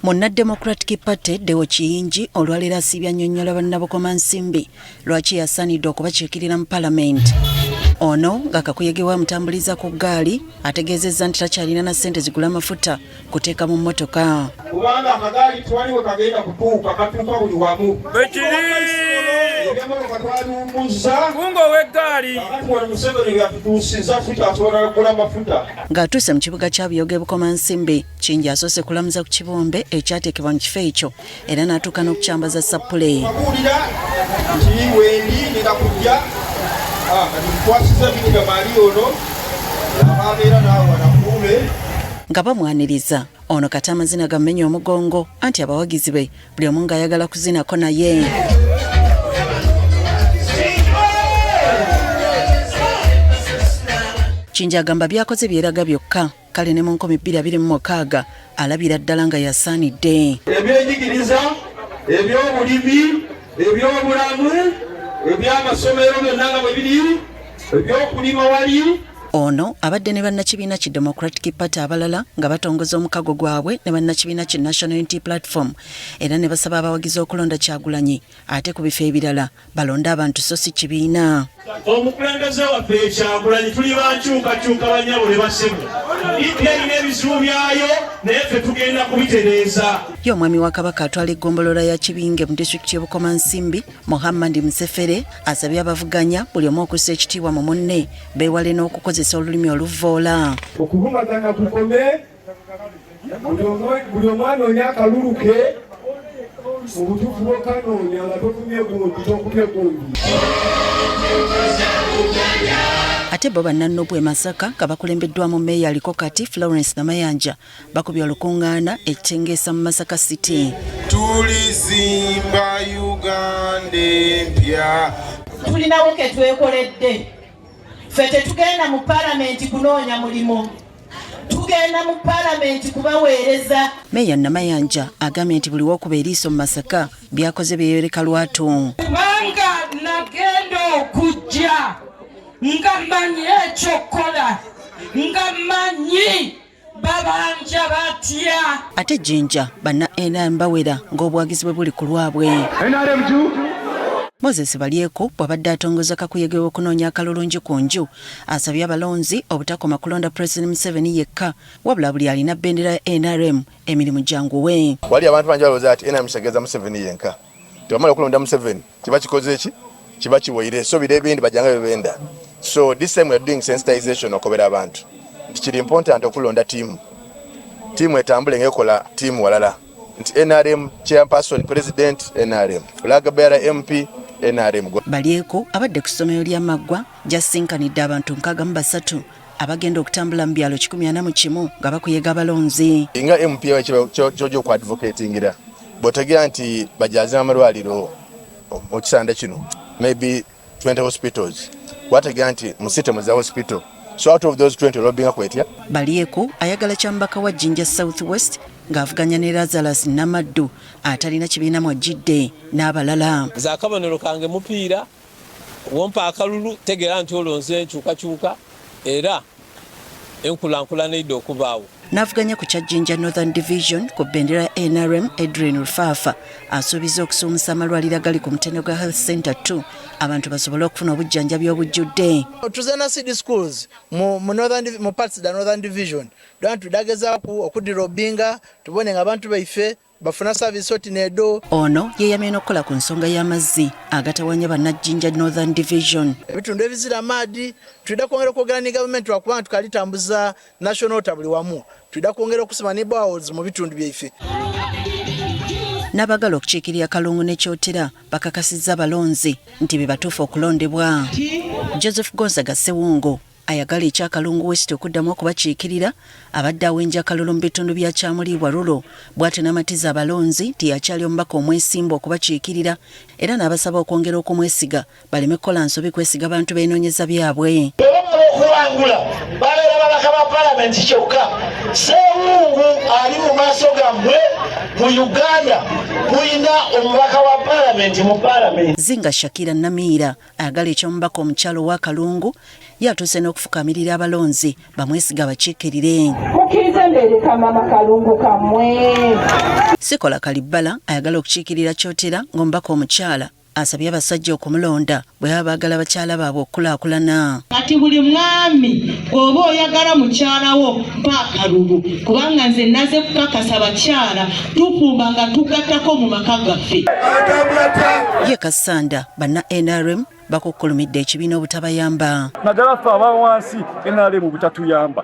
Munna Democratic Party Deo Kiyingi olwaleero asiibye annyonnyola bannabukomansimbi lwaki yasaanidde okubakiikirira mu palamenti. Ono nga kakuyege we amutambuliza ku ggaali ategeezezza nti takyalina na ssente zigula mafuta kuteeka mu mmotoka. Kubanga akagaali tewali we kagenda kutuuka, katuuka buli wamu. Ebyemotoka twabiwummuzza. Kunga ow'eggaali. Kakati wano Museveni we yatutuusiza tukyasobola kugula mafuta. Ng'atuuse mu kibuga kya Buyoga e Bukomansimbi, Kiyingi asoose kulamuza ku kibumbe ekyateekebwa mu kifo ekyo era n'atuuka n'okukyambaza ssappule. Babuulira nti wendi ngenda kujja kati nkwasiza Bikira Maria ono ababeera naawe wanakuume. Nga bamwaniriza, ono kata amazina gamumenya omugongo anti abawagizi be buli omu ng'ayagala kuzinako naye. Kiyingi agamba by'akoze byeraga byokka kale ne mu 2026 alabira ddala nga yasaanidde. Ebyenjigiriza, ebyobulimi, ebyobulamu, ebyamasomero byonna nga bwe biri, ebyokulima wali. Ono abadde ne bannakibiina ki Democratic Party abalala nga batongoza omukago gwabwe ne bannakibiina ki National Unity Platform era ne basaba abawagizi okulonda Kyagulanyi ate ku bifo ebirala balonde abantu so si kibiina. Omukulembeze waffe Kyagulanyi tuli bankyukakyuka bannyabo ne bassebo. DP erina ebizibu byayo naye ffe tugenda kubitereeza. Ye omwami wa Kabaka atwala eggombolola ya Kibinge mu disitulikiti y'e Bukomansimbi, Muhammad Musefere asabye abavuganya buli omu okussa ekitiibwa mu munne beewale n'okukozesa olulimi oluvvoola. Okuvumagana kukome, buli omu anoonya akalulu ke mu butuufu bw'okanoonya nga tokumye gundi, tokumye gundi. Ate bo bannannupu e Masaka nga bakulembeddwamu mmeeya aliko kati Florence Namayanja bakubye olukungaana e Kitengeesa mu Masaka City. Tulizimba Uganda empya. Tulinawo ke twekoledde. Ffe tetugenda mu palamenti kunoonya mulimu. Tugenda mu palamenti kubaweereza. Meeya Namayanja agambye nti buli w'okuba eriiso mu Masaka by'akoze byeyoleka lwatu. Kubanga nagenda okujja nga mmanyi eky'okukola, nga mmanyi babanja batya. Ate Jinja banna NRM bawera ng'obuwagizi bwe buli ku lwabwe. NRM juu. Moses Balyeko bw'abadde atongoza kakuyege w'okunoonya akalulu nju ku nju asabye abalonzi obutakoma kulonda Pulezidenti Museveni yekka wabula buli alina bendera ya NRM emirimu gyanguwe. Wali abantu bangi balowooza nti NRM kitegeeza Museveni yenka. Tebamala okulonda Museveni kiba kikoze ki? Kiba kiwoire so bire ebindi bajanga bebenda. So this time we are doing sensitization okobera abantu nti kiri important okulonda tiimu. Tiimu etambule ng'ekola tiimu walala. Nti NRM chairperson president NRM, flag bearer MP NRM. Balyeko abadde ku ssomero lya Maggwa gy'asisinkanidde abantu 63 abagenda okutambula mu byalo 141 nga bakuyega abalonzi. Nga MP ky'ojja okuadvocatingira bw'otegeera nti bajazima amalwaliro mu kisanda kino maybe 20 hospitals, wategeera nti mu city muza hospital, so out of those 20 olobinga kwetya. Balyeko ayagala kya mubaka wa Jinja South West ng'avuganya ne Lazarus Namaddu atalina kibiina mw'ajjidde n'abalala. Nze akabonero kange mupiira, wompa akalulu tegeera nti olonze enkyukakyuka era enkulankulana eidha okubaawo. N'avuganya ku kya Jinja Northern Division ku bendera ya NRM Adrian Rufaafa asuubizza okusuumusa amalwaliro agali ku mutendera gwa Health Center 2 abantu basobole okufuna obujjanjabi obujjudde. Tuze na seed schools mu, mu, northern, mu parts da Northern Division dwa tudagezaaku okudirobinga tubone nga abantu baife bafuna service oti nedo. Ono yeeyamye n'okukola ku nsonga y'amazzi agatawanya bannajjinja Northern Division. Ebitundu ebizira amaadi tulina kwongera okwogera ne gavumenti lwakuba tukalitambuza national water buli wamu, tulina kwongera okusima ne boreholes mu bitundu byaife. N'abaagala okukiikirira Kalungu ne Kyotera bakakasizza abalonzi nti be batuufu okulondebwa. Joseph Gonzaga Ssewungu ayagala ekya Kalungu West okuddamu okubakiikirira abadde awenja akalulu mu bitundu bya Kyamuliibwa Rulo bw'atyo n'amatiza abalonzi nti y'akyali omubaka omwesimbu okubakiikirira era n'abasaba okwongera okumwesiga baleme kukola nsobi kwesiga bantu beenoonyeza byabwe. Bwe bamala okuwangula babeera babaka ba palamenti kyokka Ssewungu ali mu maaso gammwe mu Uganda mulina omubaka wa palamenti mu palamenti. Zinga Shakira Namiira ayagala eky'omubaka omukyala owa Kalungu Ye atuuse n'okufukamirira abalonzi bamwesiga abakiikirire. Mukkirize mbeere kamama kalungu kammwe. Sikola Kalibbala ayagala okukiikirira Kyotera ng'omubaka omukyala asabye abasajja okumulonda bwe baba baagala bakyala baabwe okukulaakulana. Kati buli mwami bw'oba oyagala mukyala wo mpa akalulu kubanga nze naze kukakasa bakyala tufumba nga tugattako mu maka gaffe. Ye Kassanda banna NRM bakukkulumidde ekibiina obutabayamba. Naddala ffe aba wansi NRM butatuyamba.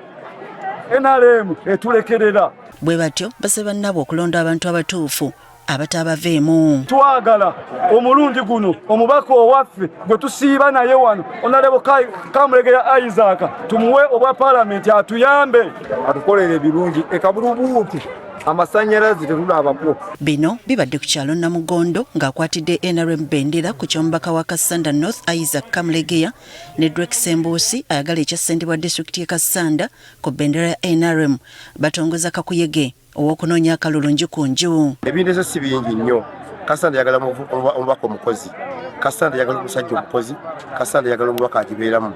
NRM etulekerera. Bwe batyo basaba bannaabwe okulonda abantu abatuufu abataabaveemu. Twagala omulundi guno omubaka owaffe gwe tusiiba naye wano Honorable Kamulegeya Isaac tumuwe obwa palamenti atuyambe. Atukolere ebirungi e Kabulubuutu amasanyalaze tetulabako. Bino bibadde ku kyalo Namugondo ng'akwatidde NRM bendera ku ky'omubaka wa Kassanda North Isaac Kamulegeya ne Drake Ssembuusi ayagala ekya ssentebe wa disitulikiti y'e Kassanda ku bendera ya NRM batongoza kakuyege ow'okunoonya akalulu nju ku nju. Ebindeese si bingi nnyo. Kassanda yagala omubaka omukozi, Kassanda yagala omusajja omukozi, Kassanda yagala omubaka agibeeramu.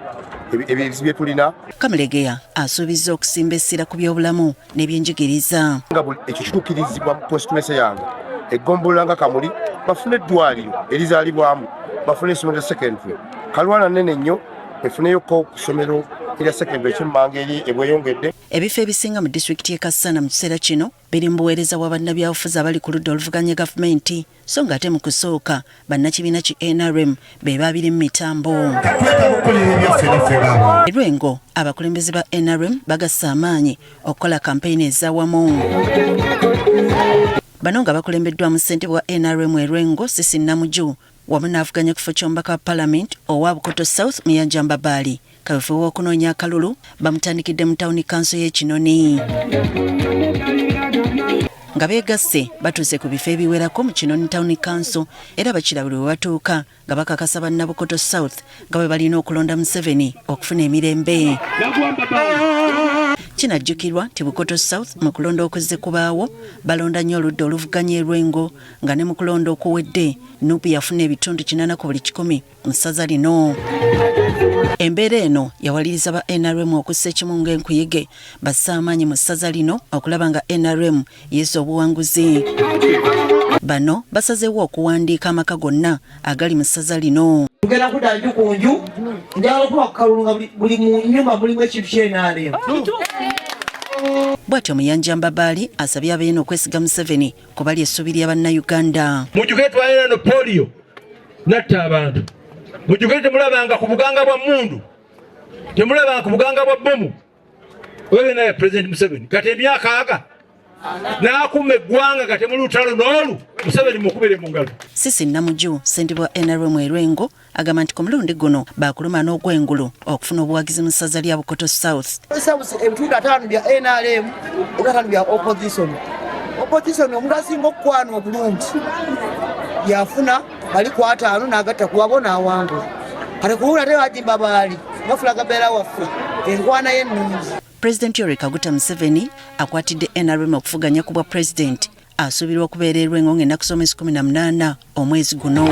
Ebizibu bye tulina. Kamulegeya asuubizza okusimba essira ku byobulamu n'ebyenjigiriza. Nga buli ekyo kituukirizibwa mu constituency yange, eggombolola nga Kamuli bafune eddwaliro erizaalibwamu, bafune essomero lya secondary. Kalwana nnene nnyo efuneyoko ku ssomero erya secondary eky'emmanga eri ebweyongedde. Ebifo ebisinga mu disitulikiti y'e Kassanda mu kiseera kino biri mu buweereza bwa bannabyabufuzi abali ku ludda oluvuganya gavumenti so ng'ate mu kusooka bannakibiina ki NRM be babiri mu mitambo. E Lwengo abakulembeze ba NRM bagasse amaanyi okukola kampeyini ez'awamu. Bano nga bakulembeddwamu ssentebe wa NRM e Lwengo Cissy Namuju wamu n'avuganya ku kifo ky'omubaka wa palamenti owa Bukoto South Muyanja Mbabaali. Kaweefube w'okunoonya akalulu bamutandikidde mu tawuni kanso y'e Kinoni. Nga beegasse batuuse ku bifo ebiwerako mu Kinoni tawuni kanso era bakira buli we batuuka nga bakakasa banna Bukoto South nga bwe balina okulonda Museveni okufuna emirembe. Kinajjukirwa nti Bukoto South mu kulonda okuzze kubaawo balonda nnyo oludda oluvuganya e Lwengo nga ne mu kulonda okuwedde Nup yafuna ebitundu 8 ku buli 100 mu ssaza lino. Embeera eno yawaliriza ba NRM okussa ekimu ng'enkuyege basse amaanyi mu ssaza lino okulaba nga NRM yezza obuwanguzi. Bano basazeewo okuwandiika amaka gonna agali mu ssaza lino. Tugenda kudda nju ku nju, njagala okuba ku kalulu nga buli mu nnyumba mulimu ekintu kya NRM. Bw'atyo Muyanja Mbabaali asabye abeeno okwesiga Museveni kuba lye ssuubi lya Bannayuganda. Mujjukire twalina no polio natta abantu. Mujjukire temulabanga ku buganga bwa mmundu, temulabanga ku buganga bwa bbomu. Wewe naye President Museveni kati emyaka aga n'akuuma eggwanga nga temuli lutalo n'olu Museveni mukubire mu ngalo. Cissy Namuju ssentebe wa NRM e Lwengo agamba nti ku mulundi guno baakuluma n'ogw'engulu okufuna obuwagizi mu ssaza lya Bukoto South. South ebitundu 50 bya NRM, 50 bya opposition. Opposition omuntu asinga okukwana obulungi yafuna bali ku 50 n'agatta ku wabo n'awangula. Kati kuwula ate Haji Mbabaali nga fulaga beera waffe enkwana ye nnungi. Pulezidenti Yoweri Kaguta Museveni akwatidde NRM okuvuganya ku bwa pulezidenti asuubirwa okubeera e Lwengo ng'ennaku z'omwezi 18 omwezi guno.